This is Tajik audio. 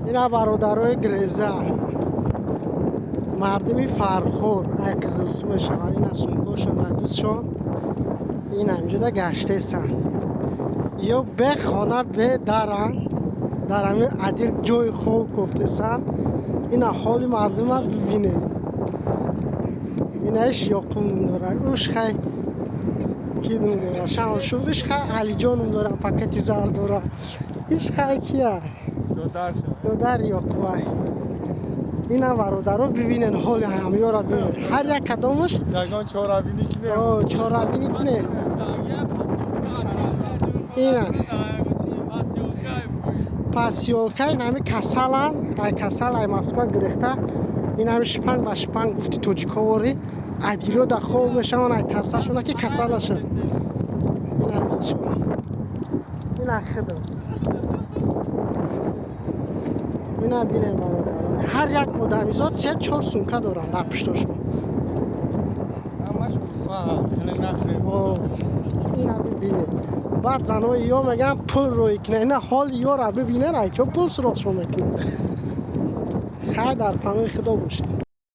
Ина бародарои греза, мардими Фархор, ай Қизилсу мешаванд. Ина сумкошон дар дастшон, ин ҳамҷода гаштесанд. Ё бе хона, бе даранд, дар ҳамин адир ҷои хоб гуфтесанд. Ина ҳоли мардума бибинед. Инаиш Ёқуб дора, уш хай кидм дора, шамшудиш хай Алиҷоном дора, пакети зар дора. Иш хай кия? Додар Ёқубай. Ина бародаро, бибинен, ҳоли ҳамёра бибинен. Ҳар як кадомаш ягон чорабинӣ кинем. Чорабинӣ кинем. Ина посёлка, ин ҳами касалан, ай касал, ай Москва гирифта. Ин ҳами шпанг ба шпанг, гуфти тоҷиковори, адиро да хоб мешаванд, ай тарсашона ки касал нашаванд. Ина бишон, ина хидм, ина бинен, бародарон, ҳар як одамизод се чор сумка доранд дар пуштошон. Ина бибинед. Баъд занои ё мегӯянд, пул рӯй кунед. Ина ҳоли ёра бибинед, айчо пул суроғшон мекунад. Хай, дар паноҳи Худо бошед.